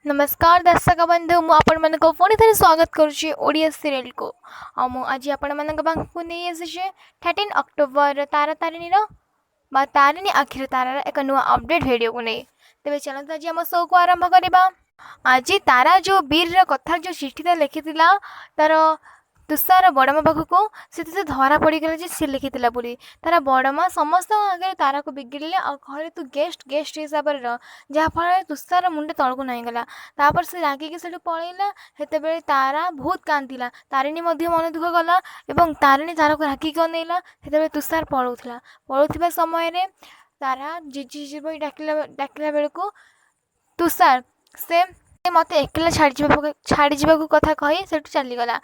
ନମସ୍କାର ଦର୍ଶକ ବନ୍ଧୁ, ମୁଁ ଆପଣମାନଙ୍କୁ ପୁଣି ଥରେ ସ୍ୱାଗତ କରୁଛି ଓଡ଼ିଆ ସିରିଏଲକୁ। ଆଉ ମୁଁ ଆଜି ଆପଣମାନଙ୍କ ପାଖକୁ ନେଇ ଆସିଛି 13 ଅକ୍ଟୋବର ତାରା ତାରିଣୀର ବା ତାରିଣୀ ଆଖିର ତାରାର ଏକ ନୂଆ ଅପଡ଼େଟ୍ ଭିଡ଼ିଓକୁ ନେଇ। ତେବେ ଚାଲନ୍ତୁ ଆଜି ଆମ ଶୋକୁ ଆରମ୍ଭ କରିବା। ଆଜି ତାରା ଯେଉଁ ବୀରର କଥା ଯେଉଁ ଚିଠିଟା ଲେଖିଥିଲା ତାର ତୁଷାର ବଡ଼ମା ପାଖକୁ, ସେଥିରେ ଧରା ପଡ଼ିଗଲା ଯେ ସେ ଲେଖିଥିଲା ବୋଲି। ତାର ବଡ଼ମା ସମସ୍ତଙ୍କ ଆଗରେ ତାରାକୁ ବିଗିଡ଼ିଲେ ଆଉ କହିଲେ, ତୁ ଗେଷ୍ଟ ଗେଷ୍ଟ ହିସାବରେ ରହ। ଯାହାଫଳରେ ତୁଷାର ମୁଣ୍ଡ ତଳକୁ ନଇଁଗଲା। ତାପରେ ସେ ରାଗିକି ସେଠୁ ପଳେଇଲା। ସେତେବେଳେ ତାରା ବହୁତ କାନ୍ଦିଲା, ତାରିଣୀ ମଧ୍ୟ ମନ ଦୁଃଖ କଲା ଏବଂ ତାରିଣୀ ତାରାକୁ ରାଗିକି ଅନେଇଲା। ସେତେବେଳେ ତୁଷାର ପଳଉଥିଲା। ପଳଉଥିବା ସମୟରେ ତାରା ଜିଜି ଜିଜି ବୋଲି ଡାକିଲା ବେଳକୁ ତୁଷାର ସେ ମୋତେ ଏକଲା ଛାଡ଼ିଯିବାକୁ କଥା କହି ସେଠୁ ଚାଲିଗଲା।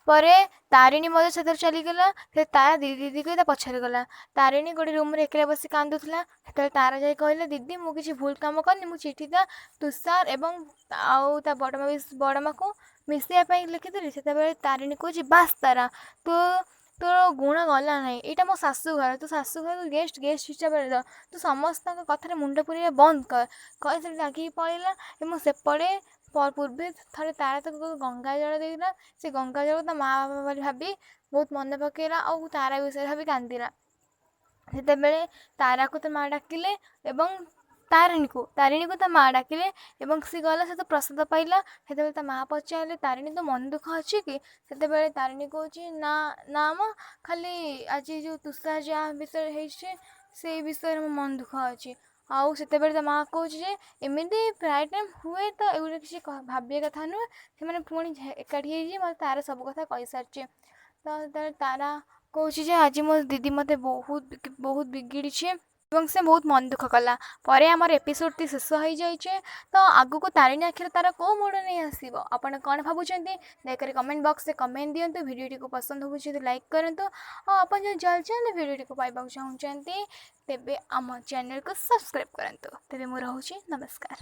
ପରେ ତାରିଣୀ ମଧ୍ୟ ସେଥିରୁ ଚାଲିଗଲା। ସେ ତାରା ଦିଦି ଦିଦି କହି ତା ପଛରେ ଗଲା। ତାରିଣୀ ଗୋଟେ ରୁମ୍ରେ ଏକଲା ବସି କାନ୍ଦୁଥିଲା। ସେତେବେଳେ ତାରା ଯାଇ କହିଲା, ଦିଦି, ମୁଁ କିଛି ଭୁଲ କାମ କରିନି। ମୁଁ ଚିଠିଟା ତୁଷାର ଏବଂ ଆଉ ତା ବଡ଼ମା ବଡ଼ମାକୁ ମିଶେଇବା ପାଇଁ ଲେଖିଥିଲି। ସେତେବେଳେ ତାରିଣୀ କହୁଛି, ବାସ୍ ତାରା, ତୁ ତୋର ଗୁଣ ଗଲା ନାହିଁ। ଏଇଟା ମୋ ଶାଶୁଘର, ତୁ ଶାଶୁଘର ଗେଷ୍ଟ ଗେଷ୍ଟ ହିସାବରେ ରହ। ତୁ ସମସ୍ତଙ୍କ କଥାରେ ମୁଣ୍ଡ ପୁରେଇବା ବନ୍ଦ କର। କହି ସେଠି ରାଗିକି ପଳେଇଲା। ଏବଂ ସେପଟେ ପୂର୍ବେ ଥରେ ତାରା ତାକୁ ଗଙ୍ଗା ଜଳ ଦେଇଥିଲା। ସେ ଗଙ୍ଗା ଜଳକୁ ତା ମା ବାବା ବୋଲି ଭାବି ବହୁତ ମନେ ପକେଇଲା ଆଉ ତାରା ବିଷୟରେ ଭାବି କାନ୍ଦିଲା। ସେତେବେଳେ ତାରାକୁ ତା ମା ଡାକିଲେ ଏବଂ ତାରିଣୀକୁ ତା ମା ଡାକିଲେ ଏବଂ ସେ ଗଲା, ସେ ତ ପ୍ରସାଦ ପାଇଲା। ସେତେବେଳେ ତା ମା ପଚାରିଲେ, ତାରିଣୀ, ତୋ ମନ ଦୁଃଖ ଅଛି କି? ସେତେବେଳେ ତାରିଣୀ କହୁଛି, ନା ନା ମା, ଖାଲି ଆଜି ଯେଉଁ ତୁଷାର ଯାହା ବିଷୟରେ ହେଇଛି ସେଇ ବିଷୟରେ ମୋ ମନ ଦୁଃଖ ଅଛି। ଆଉ ସେତେବେଳେ ତା ମା କହୁଛି ଯେ ଏମିତି ପ୍ରାୟ ଟାଇମ୍ ହୁଏ, ତ ଏଗୁଡ଼ା କିଛି ଭାବିବା କଥା ନୁହେଁ। ସେମାନେ ପୁଣି ଏକାଠି ହେଇଯିବେ। ମୋତେ ତାର ସବୁ କଥା କହିସାରିଛି। ତ ସେତେବେଳେ ତାରା କହୁଛି ଯେ ଆଜି ମୋ ଦିଦି ମୋତେ ବହୁତ ବହୁତ ବିଗିଡ଼ିଛି ଏବଂ ସେ ବହୁତ ମନ ଦୁଃଖ କଲା। ପରେ ଆମର ଏପିସୋଡ଼ଟି ଶେଷ ହେଇଯାଇଛି। ତ ଆଗକୁ ତାରିଣୀ ଆଖିର ତାରା କେଉଁ ମୋଡ଼ ନେଇ ଆସିବ, ଆପଣ କ'ଣ ଭାବୁଛନ୍ତି? ଦୟାକରି କମେଣ୍ଟ ବକ୍ସରେ କମେଣ୍ଟ ଦିଅନ୍ତୁ। ଭିଡ଼ିଓଟିକୁ ପସନ୍ଦ ହେଉଛି ଯଦି ଲାଇକ୍ କରନ୍ତୁ। ଆଉ ଆପଣ ଯଦି ଜଲ୍ଦି ଜଲ୍ଦି ଭିଡ଼ିଓଟିକୁ ପାଇବାକୁ ଚାହୁଁଛନ୍ତି, ତେବେ ଆମ ଚ୍ୟାନେଲକୁ ସବସ୍କ୍ରାଇବ୍ କରନ୍ତୁ। ତେବେ ମୁଁ ରହୁଛି, ନମସ୍କାର।